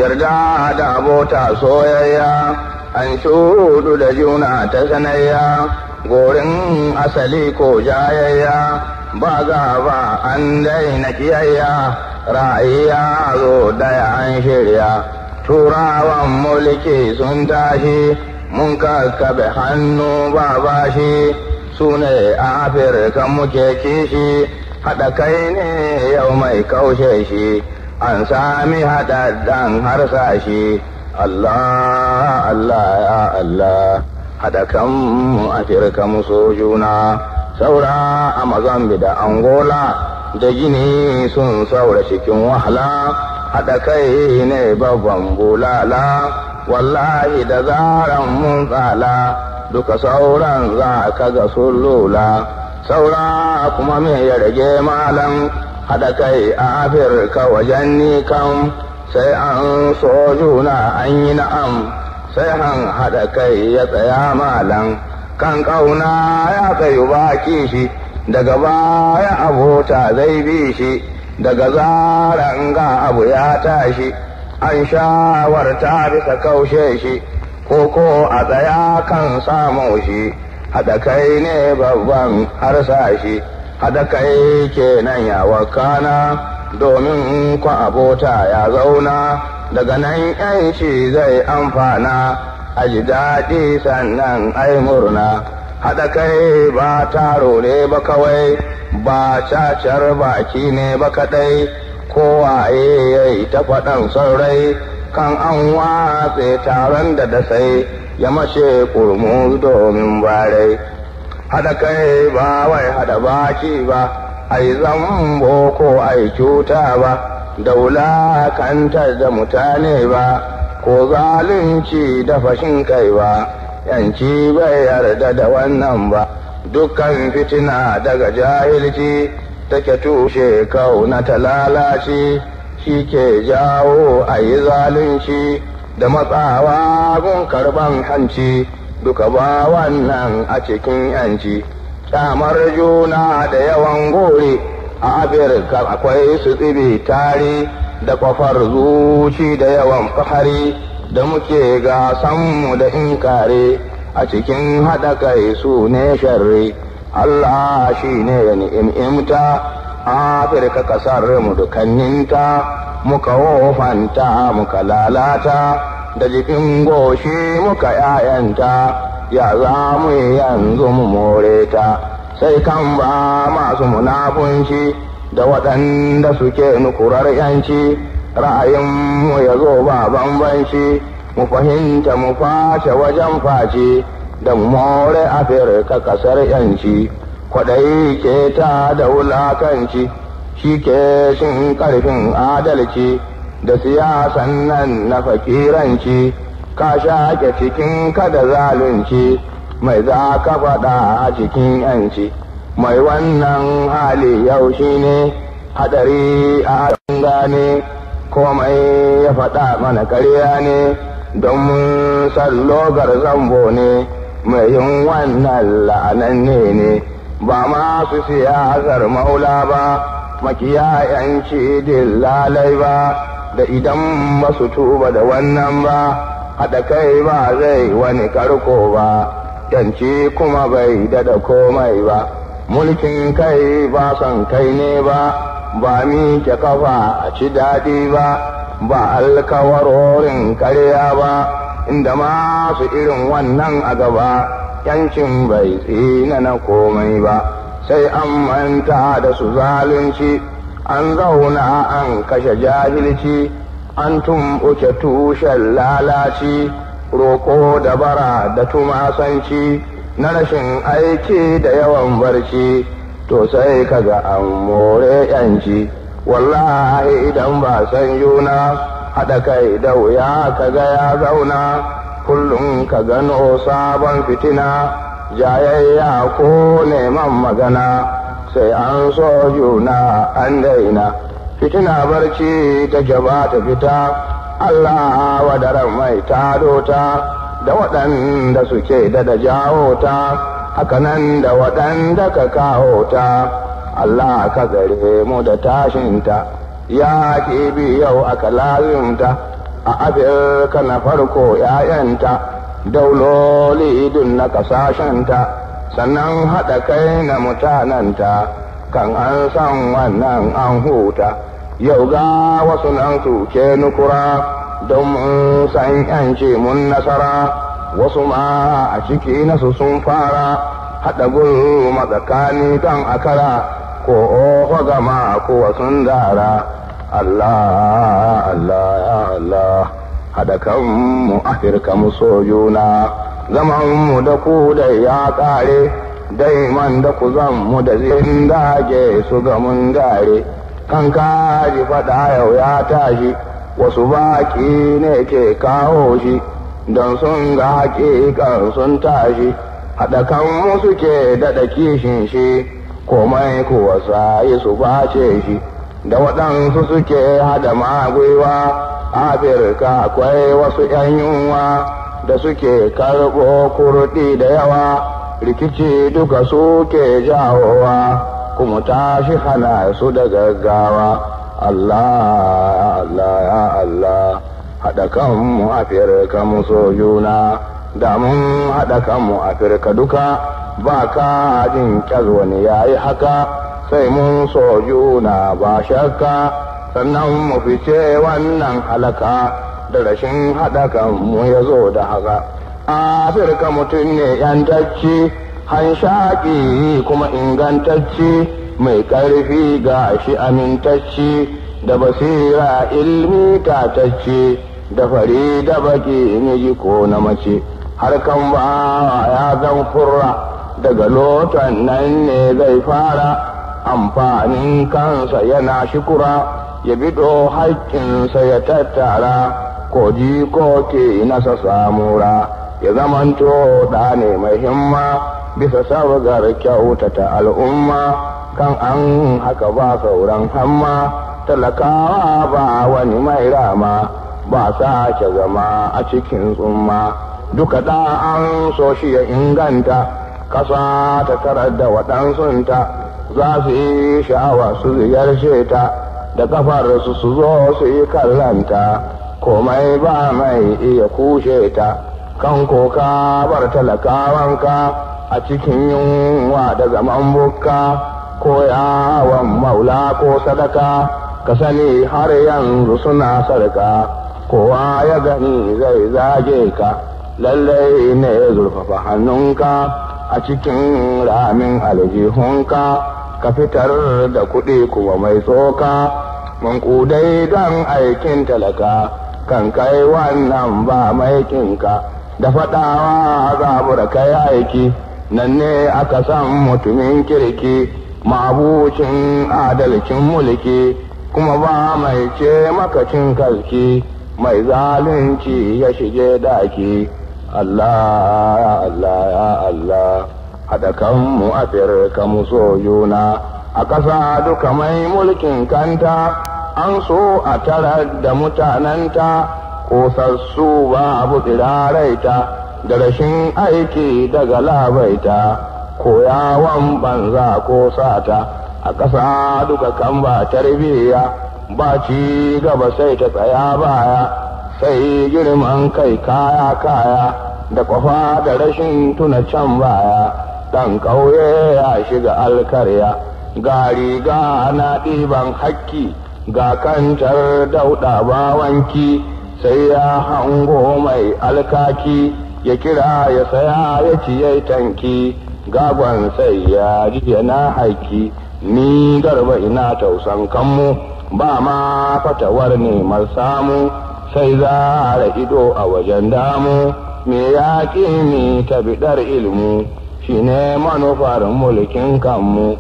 Yarda da abota soyayya, an shudu da juna ta sanayya, gorin asali ko jayayya, ba gaba an daina kiyayya, ra'ayi ya zo daya an shirya. Turawan mulki sun tashi, mun kakkabe hannu ba bashi, su ne Afirka muke kishi, haɗa kai ne yau mai kaushe shi, an sami haɗaɗɗen harsashi. Allah, Allah, ya Allah, haɗa kanmu Afirka mu so juna, saura a Mozambique da Angola, da Gini sun saura cikin wahala, haɗa kai ne babban bulala, wallahi da zaran mun tsala, duka sauran za ka ga sun lula, saura kuma me ya rage malam, haɗa kai a Afirka wajen ni kam, sai an so juna an yi na'am, sai an haɗa kai ya tsaya malam, kan ƙauna ya tsayu baki shi, daga baya abota zai bi shi, daga zaran ga abu ya tashi, an shawarta bisa kaushe shi, ko a tsaya kan samu shi, haɗa kai ne babban harsashi, haɗa kai kenan ya wakana, domin kwa abota ya zauna, daga nan yanci zai amfana, a ji daɗi sannan ai murna. Haɗa kai ba taro ne ba kawai, ba cacar baki ne ba kaɗai, kowaye ya yi ta faɗan son rai, kan an watse taron da dasai, ya mace kurmu domin barai. Haɗa kai ba wai haɗa baki ba, ai zambo ko ai cuta ba, da wulakantar da mutane ba, ko zalunci da fashin kai ba, yanci bai yarda da wannan ba. Dukkan fitina daga jahilci take tushe, kauna ta lalace, shi ke jawo a yi zalunci da matsawa gun karban hanci, duka ba wannan a cikin yanci. Kyamar juna da yawan gori a Afirka akwai su tsibi tare da kwafar zuci da yawan fahari da muke gasanmu da inkare a cikin haɗa kai su ne sharri. Allah shi ne ya ni'imta Afirka ƙasar mu dukanninta, muka wofanta muka lalata, da jikin goshi muka ‘ya'yanta, ya za mu yanzu mu more ta, sai kan ba masu munafunci da waɗanda suke nukurar yanci, ra'ayinmu ya zo ba bambanci, mu fahimta mu face wajen face, da mu more Afirka ƙasar yanci. Kwaɗayi ke ta da wulakanci, shi ke shin ƙarfin adalci, da siyasan nan na fakiranci, ka shaƙe cikin kada zalunci, mai za ka faɗa a cikin yanci. Mai wannan hali yau shi ne hadari a gane, komai ya faɗa mana karya ne, don mun sallogar zambo ne, mai yin wannan la'ananne ne, ba masu siyasar maula ba, makiya yanci dillalai ba, da idan ba su tuba da wannan ba, haɗa kai ba zai wani karko ba, yanci kuma bai dada komai ba. Mulkin kai ba son kai ne ba, ba miƙe kafa a ci daɗi ba, ba alkawarorin karya ba, inda masu irin wannan a gaba, yancin bai tsina na komai ba. Sai an manta da su zalunci, an zauna an kashe jahilci, an tumɓuke tushen lalaci, roƙo da bara da tumasanci, na rashin aiki da yawan barci, to sai kaga an more yanci. Wallahi idan ba san yuna, haɗa kai da wuya kaga ya zauna, kullum ka gano sabon fitina, jayayya ko neman magana, sai an so juna an daina. Fitina barci ta gaba ta fita, Allah wadaran mai tado ta, da waɗanda suke da jawo ta, hakanan da waɗanda ka kawo ta, Allah ka gare mu da tashinta, ya bi yau aka lazimta. A Afirka na farko ‘ya'yanta, dauloli dun na ƙasashenta, sannan haɗa kai na mutanenta, kan an san wannan an huta. Yau ga wasu nan suke nukura, don mun san ‘yanci mun nasara, wasu ma a ciki nasu sun fara, haɗa gulma tsakani kan akara, ko oho gama ko sun dara. Allah, Allah, ya Allah, haɗa kanmu Afirka mu so juna, zaman mu da ku da ya ƙare, daiman da ku zan mu da zin dage su ga mun dare, kan kaji faɗa yau ya tashi, wasu baƙi ne ke kawo shi, don sun ga haƙiƙan sun tashi, haɗa kanmu suke daɗa kishin shi, komai kuwa sayi su bace shi. Da waɗansu suke haɗa magwiwa, Afirka akwai wasu ‘yan yunwa da suke karɓo kurɗi da yawa, rikici duka suke jawowa, kuma tashi hana su da gaggawa. Allah, Allah, ya Allah, haɗa kanmu Afirka mu so juna, da mun haɗa kanmu Afirka duka, ba ka jin ƙyaz wani ya yi haka. Sai mun so juna ba shakka, sannan mu fice wannan halaka da rashin haɗa kanmu ya zo da haka. Afirka mutum ne ‘yantacci, hanshaƙi kuma ingantacci, mai ƙarfi ga shi amintacci, da basira ilmi tatacci, da fari da baki miji ko na mace, harkan ba ya zan kurra, daga lotan nan ne zai fara. Amfanin kansa yana shikura, ya bido haƙƙinsa ya tattara, ko ko ke nasa samura, ya zamanto da ne mai himma, bisa sabgar kyautata al'umma, kan an haka ba sauran hamma, talakawa ba wani mai rama, ba sake zama a cikin tsumma, duka da an so shi ya inganta, ƙasa ta tarar da waɗansunta, za su yi sha'awa su ziyarce ta, da kafar su su zo su yi kallanta, komai ba mai iya kushe ta, kan koka bar talakawanka a cikin yunwa da zaman bukka, ko yawon maula ko sadaka, ka sani har yanzu suna sarka, kowa ya gani zai zage ka, lallai ne zurfafa hannunka a cikin ramin aljihunka, ka fitar da kuɗi kuma mai tsoka, mankudai don aikin talaka, kan kai wannan ba maikinka, da faɗawa zabura kai aiki, nan ne aka san mutumin kirki, mabucin adalcin mulki, kuma ba mai ce makacin kalki, mai zalunci ya shige daki. Allah, Allah, ya Allah, haɗa kanmu Afirka mu so juna, a ƙasa duka mai mulkin kanta, an so a tara da mutanenta, kosassu babu tsiraraita, da rashin aiki daga labaita, koyawan banza ko sata, a ƙasa duka kan ba tarbiyya, ba ci gaba sai ta tsaya baya, sai girman kai kaya kaya, da kwafa da rashin tuna can baya, ɗan ƙauye ya shiga alkarya, ga riga na ɗiban hakki, ga kantar dauɗa bawanki, sai ya hango mai alkaki, ya kira ya saya ya ci ya tanki, gagon sai ya ji yana haiki, ni garba ina tausan kanmu, ba ma fatawar neman samu, sai zara ido a wajen damu, me ya ƙi ta biɗar ilmu, shi ne manufar mulkin kanmu.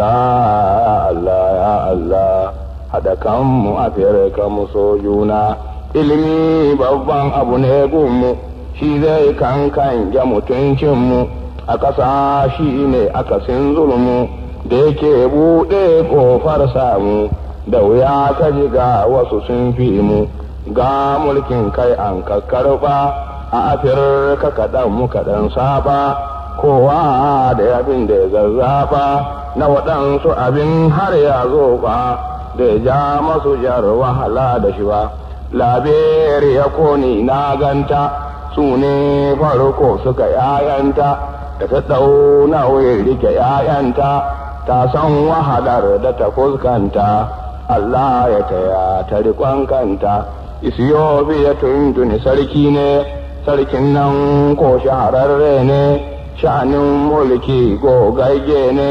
Allah, Allah, ya Allah, haɗa kanmu Afirka mu so juna, ilimi babban abu ne gunmu, shi zai kankan ya mutuncinmu, a ƙasa shi ne akasin zulmu, da yake buɗe ƙofar samu, da wuya ka ji ga wasu sun fi mu, ga mulkin kai an kakkarɓa, a Afirka kaɗan mu kaɗan saba, kowa da abin da ya zazzafa, na waɗansu abin har ya zo ba, da ya ja masu jar wahala da shi ba. Liberia ko ni na ganta, su ne farko suka ‘ya'yanta, da ta ɗau nauyin rike ‘ya'yanta, ta san wahalar da ta fuskanta, Allah ya taya ta riƙon kanta. Ethiopia tuntuni sarki ne, sarkin nan ko shahararre ne, sha'anin mulki gogagge ne,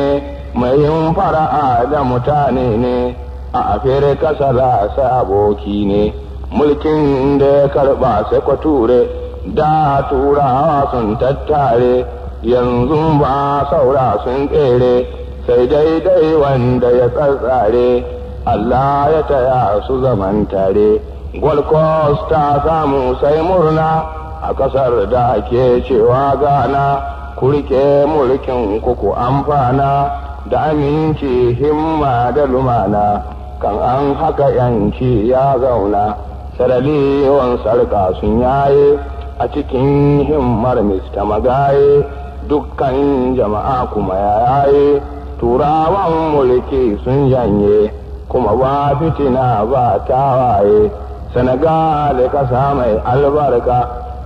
mai yin fara'a da mutane ne, a Afirka salasa aboki ne. Mulkin da ya karba sai ture, da turawa sun tattare, yanzu ba saura sun tsere, sai daidai wanda ya tsatsare, Allah ya taya su zaman tare. Gold Coast ta samu sai murna a kasar da ake cewa Ghana, ku rike mulkin kuku amfana da aminci himma da lumana, kan an haka yanci ya zauna. Saraliyon sarka sun yaye a cikin himmar Mr. Magaye, dukkan jama'a kuma yaye, turawan mulki sun janye, kuma ba fitina ba tawaye. Senegal kasa mai albarka,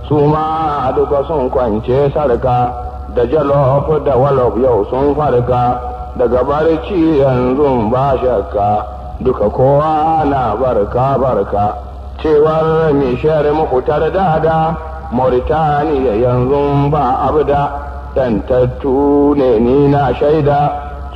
su ma duka sun kwance sarka, da jalof da walof yau sun farka, daga barci yanzu ba shakka, duka kowa na barka barka. Cewar mishiyar mukutar dada, Mauritaniya yanzu ba abda, dantattu ne ni na shaida,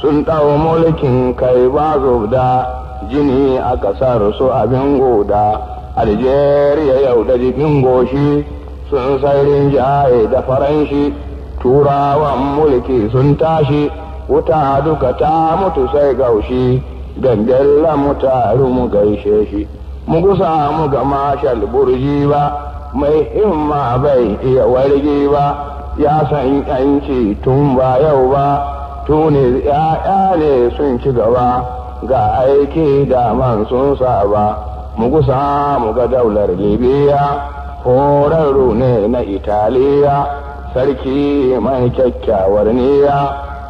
sun ɗau mulkin kai ba zubda, jini a ƙasar su abin goda. Algeria yau da jikin goshi, sun sai rinjaye da faranshi, turawan mulki sun tashi, wuta duka ta mutu sai gaushi, gandella mu taru mu gaishe shi. Mu gusa mu ga mashal burji ba, mai himma bai iya wargi ba, ya san yanci tun ba yau ba, Tunis ya'ya ne sun ci gaba, ga aiki daman sun saba. Mu gusa mu ga daular Libya, horarru ne na Italiya, sarki mai kyakkyawar niyya,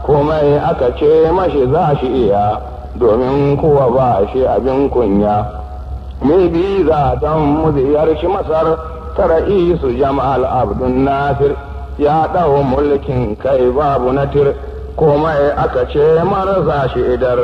komai aka ce mashi za shi iya, domin kuwa ba shi abin kunya. Mu biza don mu ziyarci Masar ta ra'isu Jamal Abdul Nasir, ya ɗau mulkin kai babu natir, komai aka ce marasa shi idar,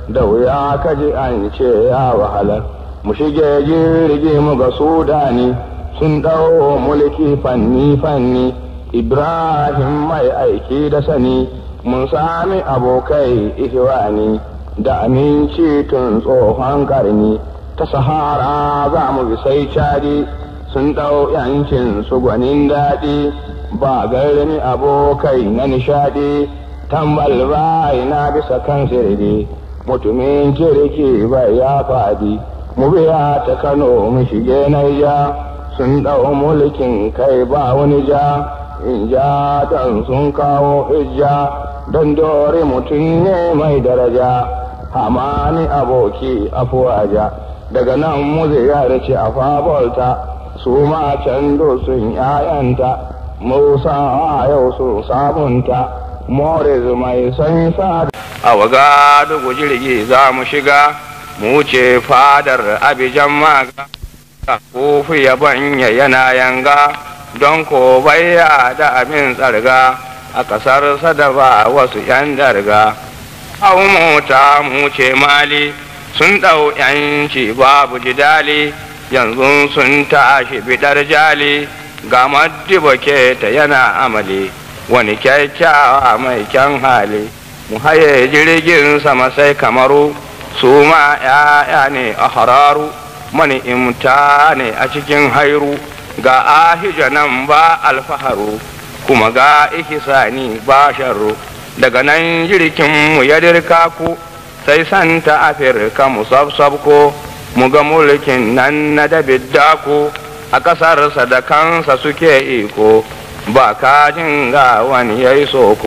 da wuya kaji an ce ya wahalar. Mu shige jirgi mu ga Sudani, sun ɗau mulki fanni fanni, Ibrahim mai aiki da sani, mun sami abokai ihwani, da aminci tun tsohon karni. Ta Sahara za mu bi sai Cadi, sun ɗau yancin su gwanin daɗi, ba garmi abokai na nishaɗi, tambal bai na bisa kan sirri, mutumin kirki bai ya faɗi. Mu biya ta Kano mu shige Naija, sun ɗau mulkin kai ba wani ja, in ja dan sun kawo hijja, don dore mutum ne mai daraja, hamani aboki afuwaja. Daga nan mu ziyarci a Fabolta, su ma can sun ‘ya'yanta, Musa a yau sun sabunta, Morris mai son sa. A waga dugu jirgi za mu shiga, mu ce fadar Abijan maga, kofi ya banya yana yanga, don ko baya da abin tsarga, a kasar sadaba wasu ‘yan darga. Hau mota mu ce Mali, sun ɗau ‘yanci babu jidali, yanzu sun tashi bidar jali, ga Madiba ta yana amali, wani kyakkyawa mai kyan hali. Mu haye jirgin sama sai Kamaru, su ma ‘ya'ya ne a hararu, mani imta ne a cikin hairu, ga ahija nan ba alfaharu, kuma ga ihisani ba sharru. Daga nan jirgin mu ya dirka ku, sai Santa Afirka mu sabsabko, mu ga mulkin nan na dabidda ku, a ƙasarsa da kansa suke iko, ba kajin ga wani ya yi soko.